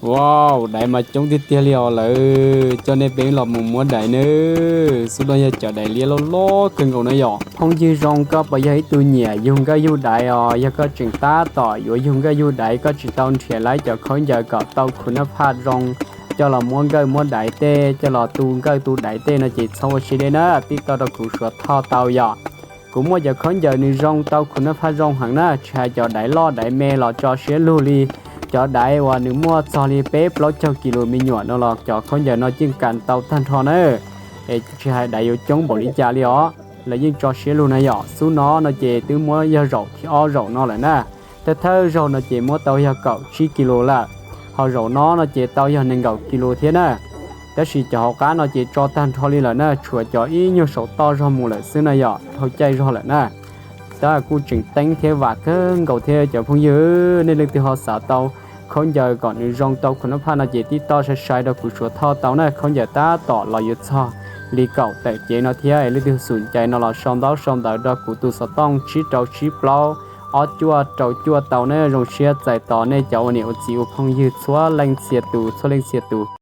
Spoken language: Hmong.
Wow, daiv mas coob tiag tiag li os lawm, coj nej peb los mus muab daiv nawb. Xub no yog cov daiv liab loj loj kawg nkaus na yom. Phooj ywg Zoo, koj puas yog ib tug nyiam yug nkawj yug daiv os? Yog koj tseem tab tom yuav yug nkawj yug daiv, koj tsis tau nrhiav laib cov khaub ncaws kom tau khu nab phaj zoo coj los muab nkawj muab daiv tej, coj los tu nkawj tu daiv tej no ces txhob ua siab deb na, tij toj rau kuv Suav Thoj tau yom. Kuv muaj cov khaub ncaws nws zoo tau khu nab phaj zoo heev na, tsis hais cov daiv loj daiv me los tso siab lug li. Cov daiv uas nws muaj txog li peb plaub caug kis lus me nyuam no los cov khaub ncaws no yeej kas tau tag nrho na. Es tsis hais daiv yuav coob npaum li cas li os, lawv yeej tso siab lug na yom. Xub no no ces twb muab yog zaum thib ob zaum no lawm na. Thawj thawj zaug no ces muab tau yog kaum tsib kis lus lawm, ho zaum no no ces tau yog nees nkaum kis lus thiab na. Tab sis cov hauv qab no ces tso tag nrho li lawm na, tshuav cov ib nyuag saum toj zog mus lawm xwb na yom, dhau caij zog lawm na. Tab kuj tseem teeb thiab vam kawg nkaus thiab cov phooj ywg, nej leej twg ho xav tau khaub ncaws kom nws zoo tau khu nab phaj no ces tij toj sai sai rau kuv Suav Thoj tau na, khaub ncaws tab tom los yuav txog li kaum tawm cev no thiab, leej twg xum cai no los sau ntaub sau ntawv rau kuv tus xov tooj tsib rau tsib plaub ob cuaj rau cuaj tau na. Zoo siab txais tos nej cov ua niam ua txiv ua phooj ywg txhua leej txhia tus, txhua leej txhia tus.